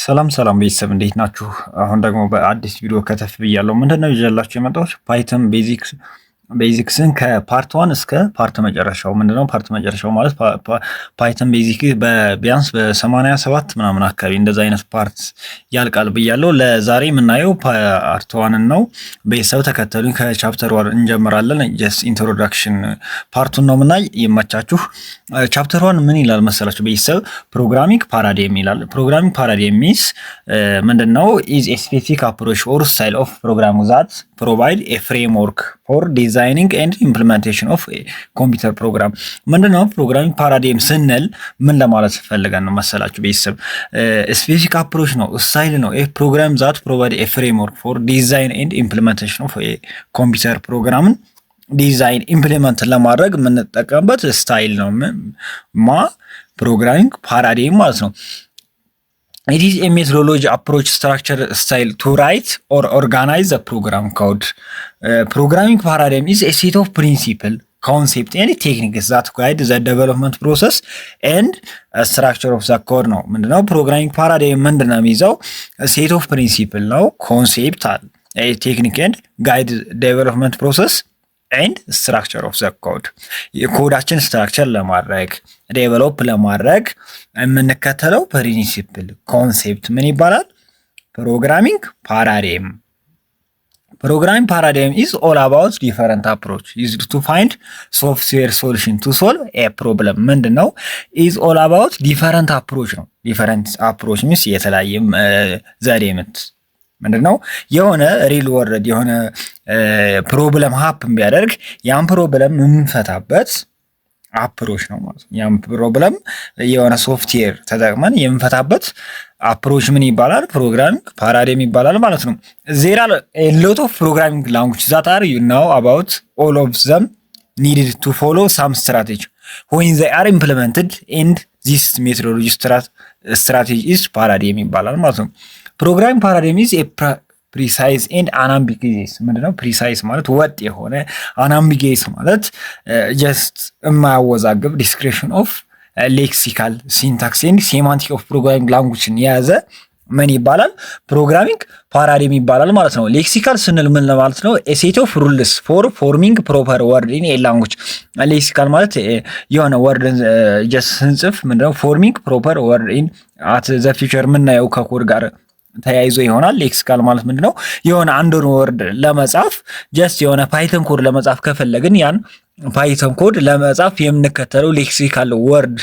ሰላም ሰላም ቤተሰብ፣ እንዴት ናችሁ? አሁን ደግሞ በአዲስ ቪዲዮ ከተፍ ብያለሁ። ምንድን ነው ይዤላችሁ የመጣሁት? Python basics ን ከ part one እስከ part መጨረሻው። ምንድነው part መጨረሻው ማለት? Python basic ቢያንስ በ87 ምናምን አካባቢ እንደዛ አይነት part ያልቃል ብያለሁ። ለዛሬ የምናየው part one ን ነው። ቤተሰብ ተከተሉኝ። ከ chapter one እንጀምራለን። Just introduction part ኡን ነው የምናይ። ይመቻችሁ። Chapter one ምን ይላል መሰላችሁ ቤተሰብ? Programming paradigm ይላል። Programming paradigm means ምንድን ነው? Is a specific approach or style of program that provide a framework for designing and implementation of computer program። ምንድን ነው programming paradigm ስንል ምን ለማለት ፈልገን ነው መሰላችሁ ቤተሰብ? Specific approach ነው፣ style ነው። Program that provide a framework for design and implementation of computer program ን design implement ለማድረግ የምንጠቀምበት style ነው ማ programming paradigm ማለት ነው። It is a methodology, approach, structure, style to write or organize the program code. Programming paradigm is a set of principle, concept and techniques that guide the development process and structure of the code ነው። ምንድነው programming paradigm ምንድነው የሚይዘው? Set of principle ነው፣ concept አለ፣ technique and guide development process and structure of the code። የ code ኣችን structure ለማድረግ፣ develop ለማድረግ የምንከተለው principle concept ምን ይባላል? Programming paradigm። Programming paradigm is all about different approach used to find software solution to solve a problem። ምንድን ነው? Is all about different approach ነው። Different approach means የተለያየ ዘዴ ምት ምንድን ነው፣ የሆነ real world የሆነ problem happen ቢያደርግ ያን problem የምንፈታበት approach ነው ማለት ነው። ያም problem የሆነ ሶፍትዌር ተጠቅመን የምንፈታበት approach ምን ይባላል? Programming paradigm ይባላል ማለት ነው። There are lot of programming language that are you know about. All of them needed to follow some strategy when they are implemented, and this methodology, strategy is paradigm ይባላል ማለት ነው። Programming paradigm is precise and unambiguous። ምንድነው? Precise ማለት ወጥ የሆነ፣ unambiguous ማለት just የማያወዛግብ description of lexical, syntax and semantic of programming language ን የያዘ ምን ይባላል? Programming paradigm ይባላል ማለት ነው። Lexical ስንል ምን ለማለት ነው? Set of rules for forming proper word in a language። Lexical ማለት የሆነ word just ስንጽፍ ምንድነው forming proper word in at the future የምናየው ከኮድ ጋር ተያይዞ ይሆናል። Lexical ማለት ምንድነው? የሆነ አንድን word ለመጻፍ፣ just የሆነ Python code ለመጻፍ ከፈለግን ያን Python code ለመጻፍ የምንከተለው lexical word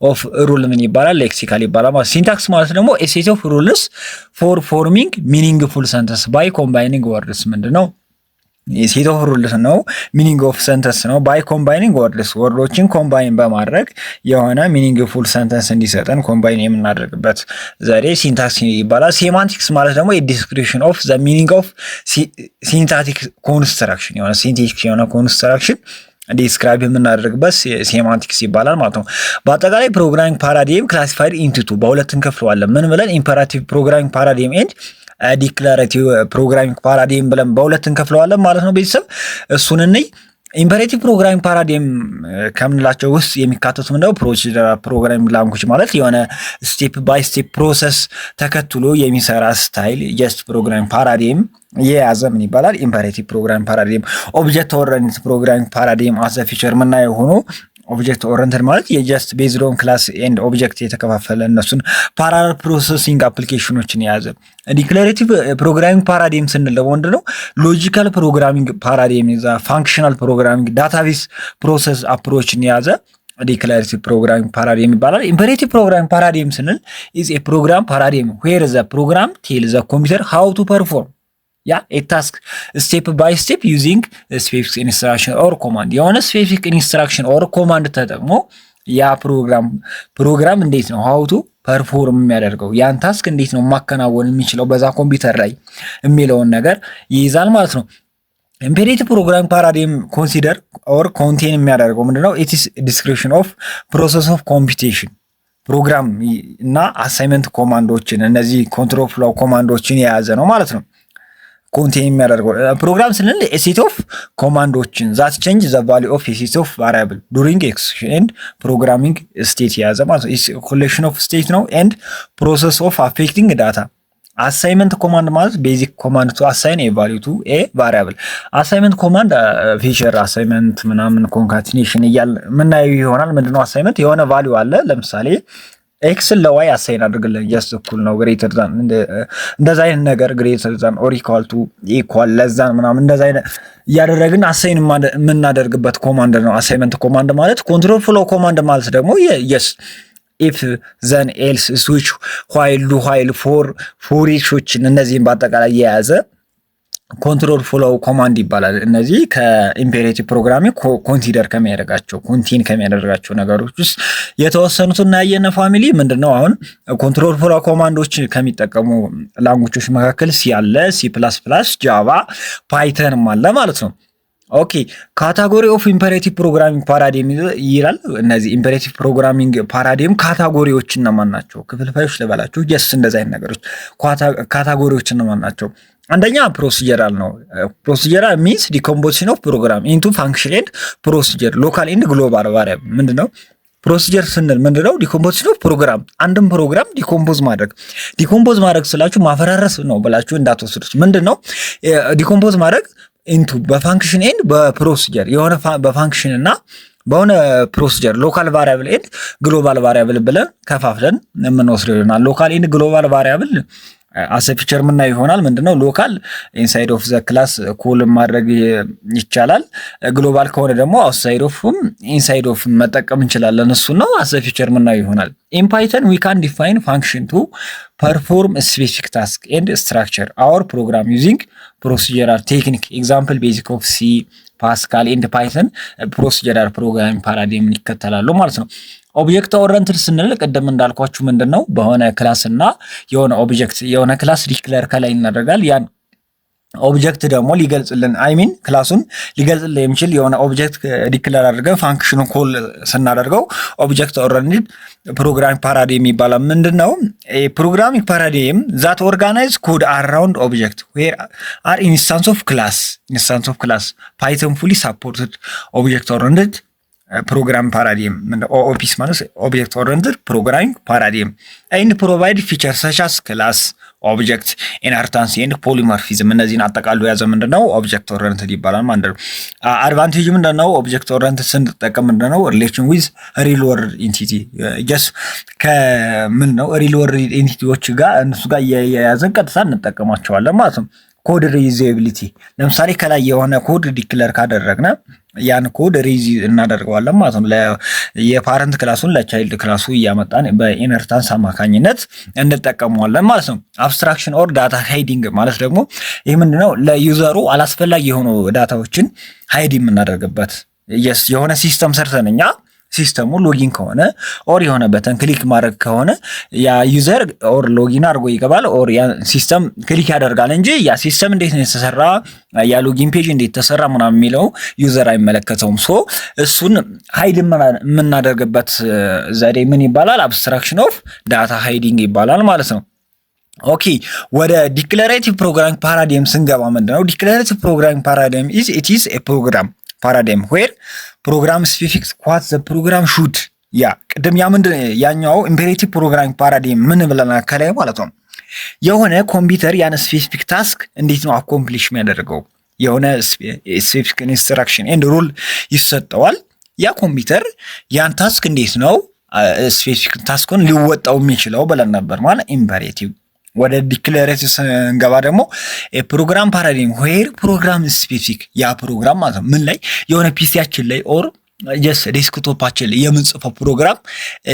of rule ምን ይባላል? Lexical ይባላል ማለት። Syntax ማለት ደግሞ set of rules for forming meaningful sentence by combining words። ምንድነው? Set of rules ነው፣ meaning of sentence ነው። By combining words፣ word ኦችን combine በማድረግ የሆነ meaningful sentence እንዲሰጠን combine የምናደርግበት ዘዴ syntax ይባላል። Semantics ማለት ደግሞ የ description of the meaning of syntactic construction፣ የሆነ syntactic የሆነ construction describe የምናደርግበት semantics ይባላል ማለት ነው። በአጠቃላይ programming paradigm classified into two፣ በሁለት እንከፍለዋለን። ምን ብለን? Imperative programming paradigm and declarative programming paradigm ብለን በሁለት እንከፍለዋለን ማለት ነው። ቤተሰብ እሱን እንይ። Imperative programming paradigm ከምንላቸው ውስጥ የሚካተቱ ምንድነው? Procedural programming language ማለት የሆነ step by step process ተከትሎ የሚሰራ style just programming paradigm የያዘ ምን ይባላል? Imperative programming paradigm። Object oriented programming paradigm as a future የምናየው ሆኖ object oriented ማለት የ just based on class and object የተከፋፈለ እነሱን parallel processing application ኖችን የያዘ። Declarative programming paradigm ስንል ደግሞ ምንድን ነው? Logical programming paradigm የያዘ፣ functional programming, database process approach ን የያዘ declarative programming paradigm ይባላል። Imperative programming paradigm ስንል is a program paradigm where the program tell the computer how to perform ያ task step by step using specific instruction or command። የሆነ specific instruction or command ተጠቅሞ ያ ፕሮግራም እንዴት ነው how to perform የሚያደርገው፣ ያን task እንዴት ነው ማከናወን የሚችለው በዛ ኮምፒውተር ላይ የሚለውን ነገር ይይዛል ማለት ነው። Imperative programming paradigm consider or contain የሚያደርገው ምንድነው? It's description of process of computation program እና assignment command ኦችን፣ እነዚህ control flow command ኦችን የያዘ ነው ማለት ነው። Contain የሚያደርገው ፕሮግራም ስንል set of command ኦችን that change the value of set of variable during execution and programming state የያዘ ማለት ነው። Collection of state ነው and process of affecting data። Assignment command ማለት basic command to assign a value to a variable። Assignment command feature assignment ምናምን concatenation እያል የምናየው ይሆናል። ምንድነው assignment? የሆነ value አለ። ለምሳሌ x ን ለ y assign አድርግልን just እኩል ነው greater than እንደዛ አይነት ነገር greater than or equal to equal less than ምናምን እንደዛ አይነት እያደረግን assign የምናደርግበት command ነው assignment command ማለት። Control flow command ማለት ደግሞ yes if then else switch while do while for for each ኦችን እነዚህን በአጠቃላይ የያዘ control flow command ይባላል። እነዚህ ከ imperative programming consider ከሚያደርጋቸው contain ከሚያደርጋቸው ነገሮች ውስጥ የተወሰኑትን እናያየን። Family ምንድነው አሁን control flow command ኦች ከሚጠቀሙ language ኦች መካከል C አለ፣ C plus plus፣ Java፣ Python ም አለ ማለት ነው። Okay, category of imperative programming paradigm ይላል። እነዚህ imperative programming paradigm category ዎች እነማን ናቸው? ክፍልፋዮች ልበላችሁ። Yes, እንደዚህ አይነት ነገሮች category ዎች እነማን ናቸው? አንደኛ procedural ነው። Procedural means decomposition of program into function and procedure, local and global variable። ምንድነው? Procedure ስንል ምንድነው? Decomposition of program፣ አንድም ፕሮግራም decompose ማድረግ። Decompose ማድረግ ስላችሁ ማፈራረስ ነው ብላችሁ እንዳትወስዱት። ምንድነው decompose ማድረግ? Into በ function and በ procedure የሆነ በ function እና በሆነ procedure local variable and global variable ብለን ከፋፍለን የምንወስደው ይሆናል። Local and global variable as a feature የምናየው ይሆናል። ምንድነው local inside of the class call ማድረግ ይቻላል። Global ከሆነ ደግሞ outside of ም inside of መጠቀም እንችላለን። እሱ ነው as a feature የምናየው ይሆናል። In Python, we can define function to perform specific task and structure our program using procedural technique. Example basic of C, Pascal and Python procedural programming paradigm ን ይከተላሉ ማለት ነው። Object oriented ስንል ቅድም እንዳልኳችሁ ምንድን ነው በሆነ class እና የሆነ object የሆነ class declare ከላይ እናደርጋል። ያን object ደግሞ ሊገልጽልን I mean class ኡን ሊገልጽልን የሚችል የሆነ object declare አድርገን function ኑን call ስናደርገው object oriented programming paradigm ይባላል። ምንድን ነው programming paradigm that organize code around object where are instance of class, instance of class. Python fully supported object oriented program paradigm። OOPs ማለት object oriented programming paradigm and provide feature such as class, object, inheritance and polymorphism። እነዚህን አጠቃሎ የያዘ ምንድነው object oriented ይባላል ማለት ነው። Advantage ምንድነው? Object oriented ስንጠቀም ምንድነው relation with real world entity just ከምን ነው real world entity ዎች ጋር እነሱ ጋር እየያዘን ቀጥታ እንጠቀማቸዋለን ማለት ነው። Code reusability ለምሳሌ ከላይ የሆነ code declare ካደረግነ ያን code reuse እናደርገዋለን ማለት ነው። የ parent class ኡን ለ child class ኡ እያመጣን በ inheritance አማካኝነት እንጠቀመዋለን ማለት ነው። Abstraction or data hiding ማለት ደግሞ ይህ ምንድነው? ለ user ኡ አላስፈላጊ የሆኑ data ዎችን hide የምናደርግበት የሆነ system ሰርተን እኛ system ኡ login ከሆነ or የሆነ button click ማድረግ ከሆነ ያ user or login አድርጎ ይገባል or ያ system click ያደርጋል እንጂ ያ system እንዴት ነው የተሰራ፣ ያ login page እንዴት ተሰራ ምናምን የሚለው user አይመለከተውም። So እሱን hide የምናደርግበት ዘዴ ምን ይባላል? Abstraction of data hiding ይባላል ማለት ነው። Okay, ወደ declarative programming paradigm ስንገባ ምንድነው declarative programming paradigm is it is a program paradigm where program specific what the program should። ያ ቅድም ያ ምንድን ያኛው imperative programming paradigm ምን ብለናል ከላይ ማለት ነው። የሆነ ኮምፒውተር ያን specific task እንዴት ነው accomplish የሚያደርገው የሆነ specific instruction and rule ይሰጠዋል። ያ ኮምፒውተር ያን task እንዴት ነው specific task ኡን ሊወጣው የሚችለው ብለን ነበር ማለት imperative። ወደ declarative ስንገባ ደግሞ program paradigm where program specific ያ ፕሮግራም ማለት ነው ምን ላይ የሆነ PC ያችን ላይ or just desktop ኣችን ላይ የምንጽፈው ፕሮግራም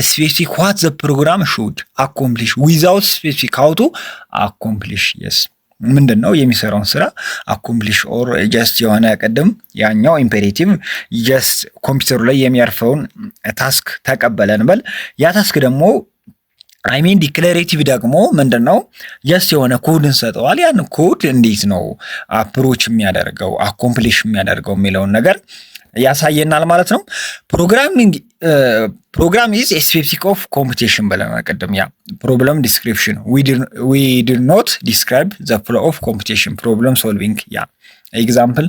specific what the program should accomplish without specific how to accomplish። Yes, ምንድን ነው የሚሰራውን ስራ accomplish or just የሆነ ቅድም ያኛው imperative just ኮምፒውተሩ ላይ የሚያርፈውን task ተቀበለን በል ያ task ደግሞ I mean declarative ደግሞ ምንድን ነው just የሆነ ኮድ እንሰጠዋል። ያን ኮድ እንዴት ነው approach የሚያደርገው accomplish የሚያደርገው የሚለውን ነገር ያሳየናል ማለት ነው። Programming program is specific of computation ብለናል ቅድም። Yeah, problem description, we did not describe the flow of computation, problem solving. Yeah, example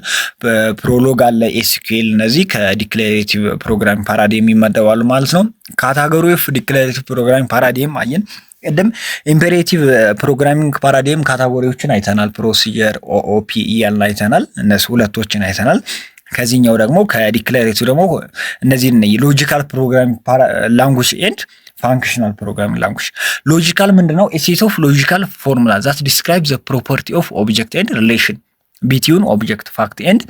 Prolog አለ፣ SQL፣ እነዚህ ከ declarative programming paradigm ይመደባሉ ማለት ነው። Category of declarative programming paradigm አየን። ቅድም imperative programming paradigm category ዎችን አይተናል። Procedure፣ OOP እያልን አይተናል። እነሱ ሁለቶችን አይተናል። ከዚህኛው ደግሞ ከ declarative ደግሞ እነዚህን logical programming language and functional programming language። Logical ምንድነው? Set of logical formula that describe the property of object and relation between object, fact and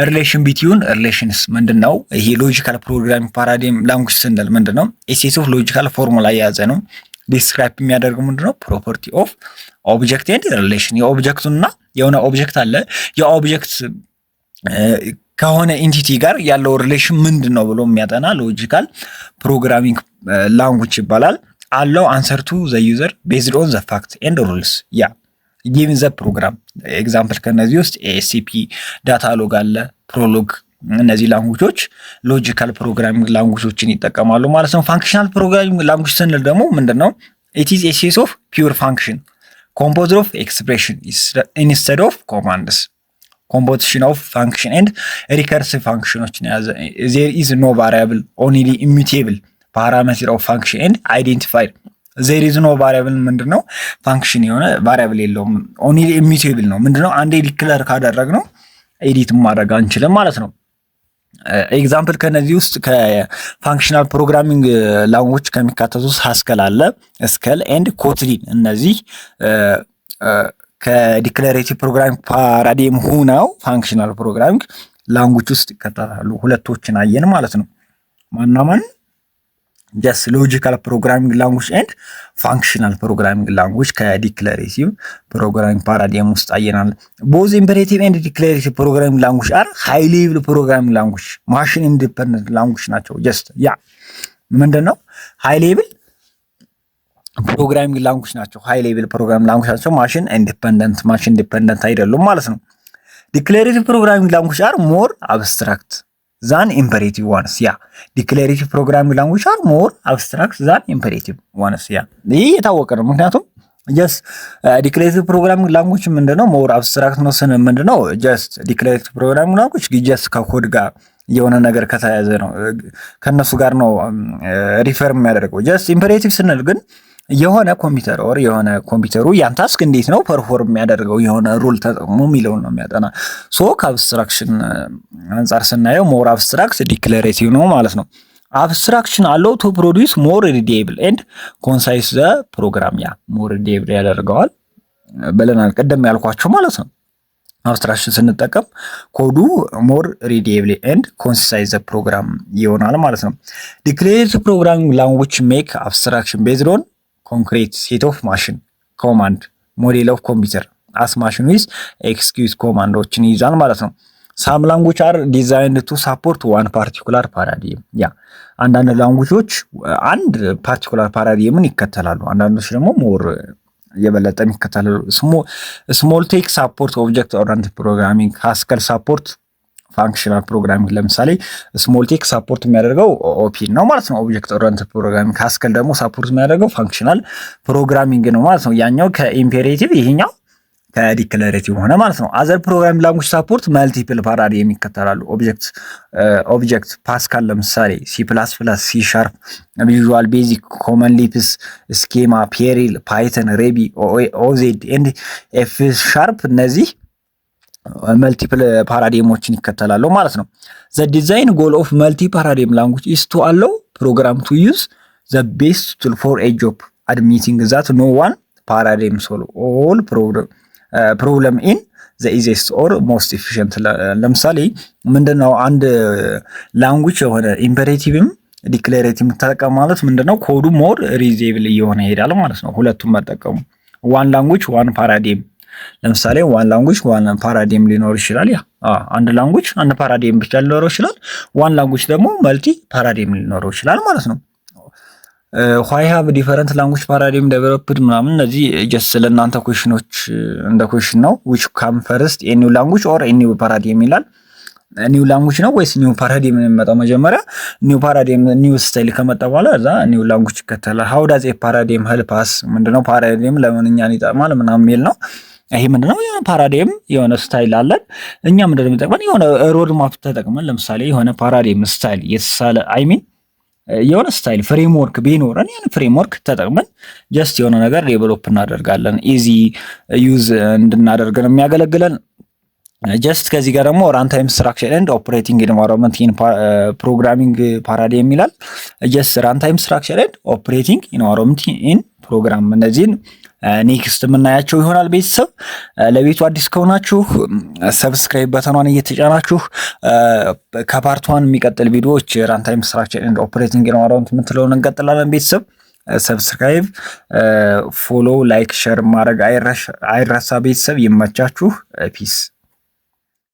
relation between relations ምንድን ነው? ይሄ logical programming paradigm language ስንል ምንድን ነው? Set of logical formula የያዘ ነው። Describe የሚያደርገው ምንድን ነው? Property of object and relation የ object ኡና የሆነ object አለ፣ የ object ከሆነ entity ጋር ያለው relation ምንድን ነው ብሎ የሚያጠና logical programming language ይባላል። Allow answer to the user based on the fact and rules, yeah, given the program። Example ከነዚህ ውስጥ ASP፣ Datalog አለ፣ Prolog፣ እነዚህ language ኦች logical programming language ኦችን ይጠቀማሉ ማለት ነው። Functional programming language ስንል ደግሞ ምንድን ነው? It is a set of pure function composed of expression instead of commands, composition of function and recursive function ኦችን የያዘ። There is no variable, only immutable parameter of function and identifier. There is no variable ምንድን ነው? Function የሆነ variable የለውም። Only immutable ነው። ምንድነው? አንዴ declare ካደረግነው edit ማድረግ አንችልም ማለት ነው። Example ከነዚህ ውስጥ ከ functional programming language ከሚካተቱት Haskell አለ፣ Scala and Kotlin፣ እነዚህ ከ declarative programming paradigm ሁነው functional programming language ውስጥ ይከተታሉ። ሁለቶችን አየን ማለት ነው። ማና ማን? Just logical programming language and functional programming language ከ declarative programming paradigm ውስጥ አየናል። Both imperative and declarative programming language are high level programming language, machine independent language ናቸው። Just yeah, ምንድን ነው? High level programming language ናቸው። High level programming language ናቸው። Machine dependent አይደሉም ማለት ነው። Declarative programming language are more abstract than imperative ones. Yeah, declarative programming language are more abstract than imperative ones. Yeah, ይህ የታወቀ ነው። ምክንያቱም just declarative programming language ምንድነው? More abstract ነው ስንል ምንድነው? Just declarative programming language just ከ code ጋር የሆነ ነገር ከተያያዘ ነው፣ ከእነሱ ጋር ነው refer የሚያደርገው። Just imperative ስንል ግን የሆነ ኮምፒውተር or የሆነ ኮምፒውተሩ ያን task እንዴት ነው perform የሚያደርገው የሆነ rule ተጠቅሞ የሚለውን ነው የሚያጠና። So ከ abstraction አንጻር ስናየው more abstract declarative ነው ማለት ነው። Abstraction allow to produce more readable and concise the program. Yeah, more readable ያደርገዋል ብለናል ቅድም ያልኳቸው ማለት ነው። Abstraction ስንጠቀም code ኡ more readable and concise the program ይሆናል ማለት ነው። Declarative programming language make abstraction based on concrete set of machine command, model of computer as machine with execute command ኦችን ይይዛል ማለት ነው። Some language are designed to support one particular paradigm. Yeah, አንዳንድ language ኦች አንድ particular paradigm ን ይከተላሉ። አንዳንዶች ደግሞ more የበለጠ የሚከተላሉ። Smalltalk support object oriented programming፣ Haskell support functional programming። ለምሳሌ Smalltalk support የሚያደርገው OOP ነው ማለት ነው፣ object oriented programming። Haskell ደግሞ support የሚያደርገው functional programming ነው ማለት ነው። ያኛው ከ imperative ይሄኛው ከ declarative ሆነ ማለት ነው። Other programming language support multiple paradigm ይከተላሉ። Object Pascal ለምሳሌ፣ C++፣ C#፣ Visual Basic፣ Common Lisp፣ Scheme፣ Perl፣ Python፣ Ruby፣ OZ and F#፣ እነዚህ multiple paradigm ኦችን ይከተላሉ ማለት ነው። The design goal of multi paradigm language is to allow program to use the best tool for a job, admitting that no one paradigm solve all problem in the easiest or most efficient። ለምሳሌ ምንድነው? አንድ language የሆነ imperative ም declarative የምትጠቀም ማለት ምንድነው? Code ኡ more readable እየሆነ ይሄዳል ማለት ነው። ሁለቱም መጠቀሙ one language, one paradigm፣ ለምሳሌ one language, one paradigm ሊኖር ይችላል። Yeah, አንድ language አንድ paradigm ብቻ ሊኖረው ይችላል። One language ደግሞ multi paradigm ሊኖረው ይችላል ማለት ነው። Why have different language paradigm developed ምናምን፣ እነዚህ just ለእናንተ question ኦች እንደ question ነው። Which came first, a new language or a new paradigm ይላል። New language ነው ወይስ new paradigm ነው የሚመጣው? መጀመሪያ new paradigm፣ new style ከመጣ በኋላ እዛ new language ይከተላል። How does a paradigm help us? ምንድነው paradigm፣ ለምን እኛን ይጠቅማል ምናምን የሚል ነው። ይሄ ምንድነው? የሆነ paradigm፣ የሆነ style አለን። እኛ ምንድነው የሚጠቅመን? የሆነ road map ተጠቅመን፣ ለምሳሌ የሆነ paradigm style የተሳለ፣ I mean የሆነ style framework ቢኖረን ያን framework ተጠቅመን just የሆነ ነገር develop እናደርጋለን። Easy use እንድናደርግ ነው የሚያገለግለን። Just ከዚህ ጋር ደግሞ runtime structure and operating environment in programming paradigm ይላል። Just runtime structure and operating environment in program፣ እነዚህን next የምናያቸው ይሆናል። ቤተሰብ፣ ለቤቱ አዲስ ከሆናችሁ subscribe button ኗን እየተጫናችሁ ከ part one የሚቀጥል ቪዲዮዎች runtime structure and operating environment የምትለውን እንቀጥላለን። ቤተሰብ፣ subscribe፣ follow፣ like፣ share ማድረግ አይረሳ። ቤተሰብ፣ ይመቻችሁ። Peace.